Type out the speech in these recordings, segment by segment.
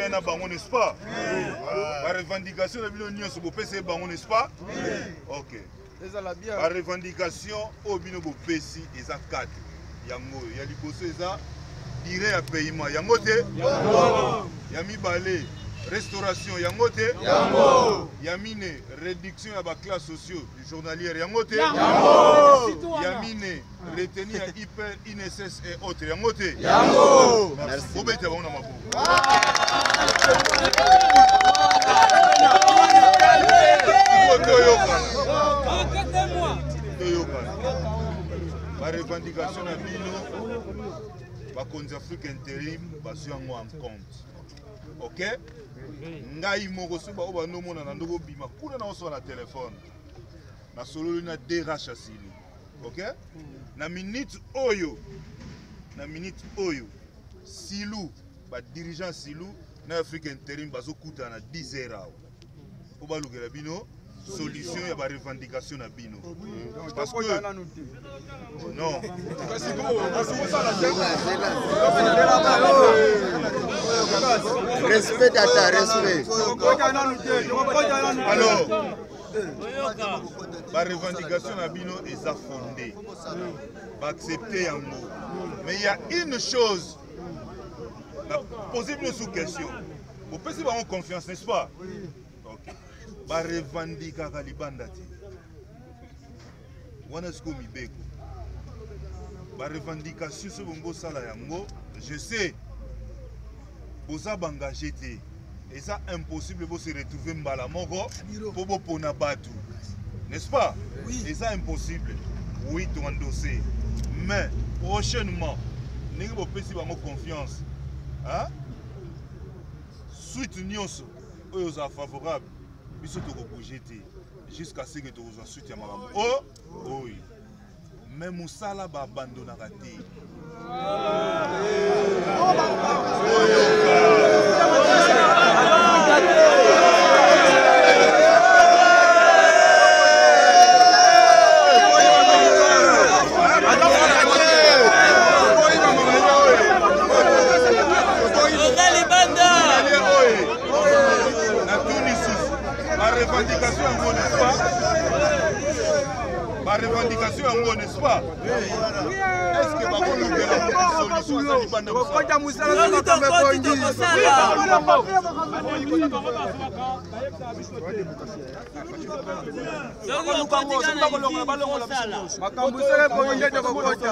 Bosololaki na bango, n'est-ce pas? Ba revendication na bino nyonso bopesi bango, n'est-ce pas? Ok. Ezala bien. Ba revendication oyo bino bopesi eza 4. Yango oyo ya liboso eza durée ya paiement, yango te? Ya mibale restauration, yango te? Ya mine réduction ya ba classes sociaux journalière, yango te? Ya mine retenue ya IPR, INSS et autres, yango te? Yango. Merci. Bobeta bango na maboko. Toyokana, toyokana ba revendication na bino, bakonzi Afrique Interim bazwi yango en compte. Ok, ngai moko soki baoyo bandomona na ndoko bima kuna na osola na telefone, nasololi na DRH asili. Ok, na minute oyo, na minute oyo silu ba dirigeant silu na Afrique Interim bazokutana na 10 heures awa mpo balukela bino solution ya ba revendication na bino. Parce que non, Respect tata, respect. Alors ba revendication na bino eza fondé, baaccepte yango, mais il y a une chose na pose bino sous question. Bopesi bango confiance, n'est-ce pas? Ok, barevandikaka libanda te wana. Sikoyo mibeko barevendication soki bongo osala yango, je sais boza baengage te, eza impossible bose retrouver mbala moko mpo bopona bato, n'est-ce pas? Eza impossible, oui, toendose. Mais prochainement, ndenge bopesi bango confiance, hein? Suite nyonso oyo ozala favorable, biso tokobouge te jusqu'à ce que tokozwa suite ya makambo oyo oyo. Mais mosala baabandonaka te. Toza libanda. Natuni susu barevendication yango, n'est-ce pas? Barevendication yango, n'est-ce pas? Est-ce que bakolukela solution? Aza libanda. Kokota mosala. Soki tokoti, tokosala. Soki okoti kaka na usine, osala. Makambo sala ebongi nde tokokota.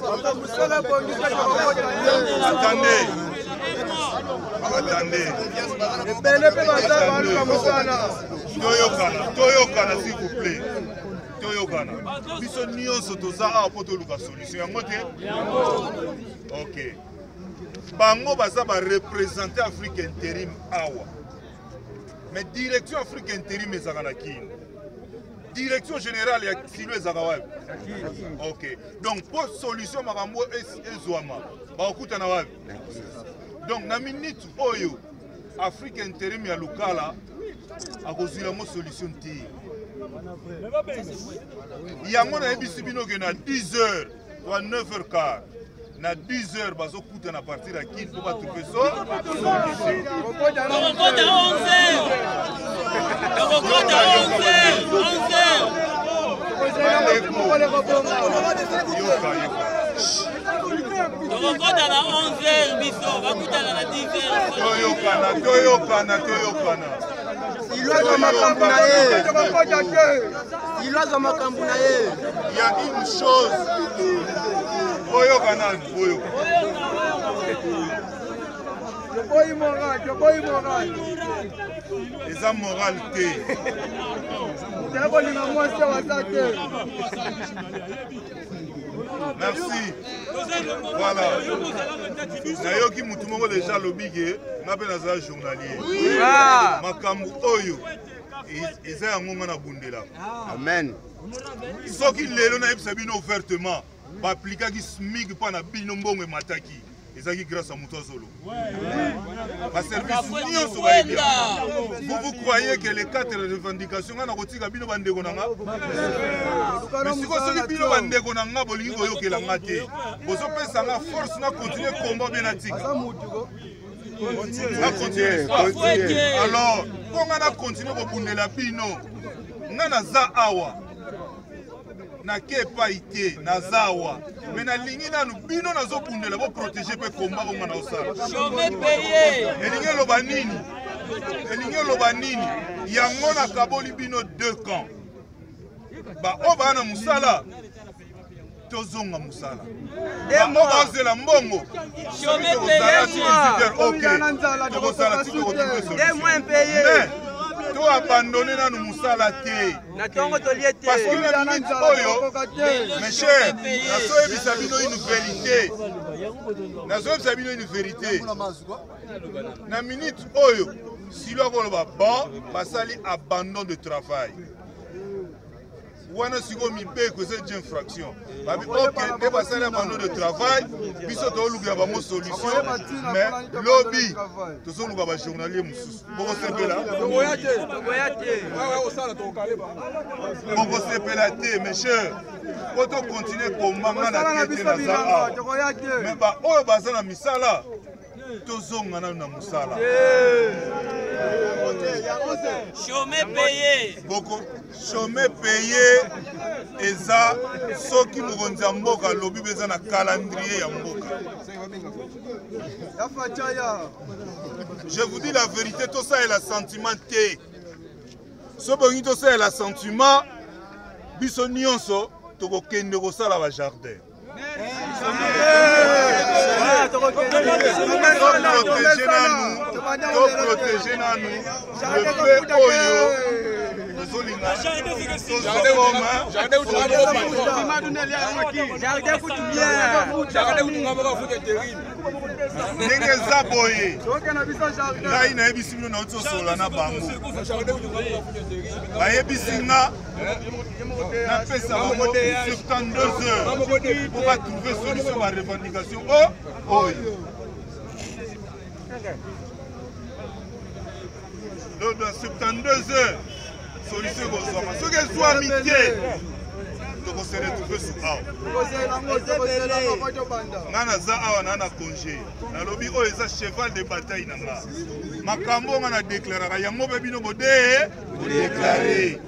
Makambo sala ebongi nde tokokota. Attendez, attendez. Ebele mpe baza baluka mosala. Toyokana, toyokana, s'il vous plaît, toyokana. Biso nyonso toza awa mpo toluka solution, yango te? Ok, bango baza bareprésente Afrique Interim awa, mais direction Afrique Interim ezalaka na Kini, direction générale ya silo ezalaka wapi? Ok, donc mpo solution makambo ezwama, bakokutana wapi? Donc na minute oyo Afrique Interim ya Lukala akozwila yango solution te. Yango nayebisi bino ke na 10 heures to 9 heures quart, na 10 heures bazokutana partir ya Kine mpo batrouve so solution. Tokokota 11 heures. Tokokota 11 heures. 11 heures. Bandeko, yoka, yoka. Tokokota na 11 heures, biso bakutana na 10 heures. Toyokana, toyokana, toyokana. Ilwazwa makambo na ye. Tokokota te. Ilwazwa makambo na ye. Il y a une chose, boyoka nanu, boyoka. Toboyi moral, toboyi moral. Eza moral te. Tozali kolinga mwasi awa aza te. Merci. Voilà, nayoki mutu moko deja alobi ke nga mpe nazala journalier. Makambo oyo eza yango nga nabundelaka. Amen. Soki lelo nayebisa bino ouvertement, baaplikaki SMIG mpo na bino, mbongo emataki. Ezalaki grâce à moto azolo. Baservice nyonso bayebi. Vous vous croyez que les quatre revendications nga nakotika bino bandeko na nga? Mais sikoyo soki bino bandeko na nga bolingi koyokela nga te, bozopesa nga force na continuer combat bien natika. Na continuer. Alors, mpo nga na continuer kobundela bino, nga naza awa. Nake epai te, naza awa. Mais nalingi nanu bino nazobundela boprotege mpe komba oyo nga naosala. Elingi eloba nini? Elingi eloba nini? Yango nakaboli bino deux camps. Baoyo baa na mosala, tozonga mosala. Bango bazela mbongo. Tokozala ti tokotrouve solution. Mais to abandonne nanu mosala te. Parce que na minute oyo, mes chers, nazoyebisa bino une vérité. Nazoyebisa bino une vérité. Na minute oyo, silo akoloba bon, basali abandon de travail. Wana sikoyo mibeko eza déjà infraction. Babi ok, nde basali abandon de travail, biso tozoluka bango solution, mais lobi tozoluka ba journalier mosusu. Bokosepela? Bokosepela te, mes chers. Po to continuer combat nga na te te naza awa. Mais ba oyo baza na misala, tozonga nanu na mosala. Chômé payé. Boko chômé payé eza soki mokonzi ya mboka alobi mpe eza na calendrier ya mboka. Je vous dis la vérité, tosalela sentiment te. So bongi tosalela sentiment, biso nyonso tokokende kosala ba jardin. Toprotege nanu le peu oyo tozolinga tozokoma. Ndenge eza boye, ngai nayebisi bino nauti osola na bango, bayebisi nga napesa bango 72 heures po batrouve solution ba revendication oyo. Donc dans 72 heures solution ekozwama. Soki ezwami te, tokose retrouve su awa. Nga naza awa na na congé, nalobi oyo eza cheval de bataille na nga. Makambo nga na deklaraka yango mpe bino bode bodeklare.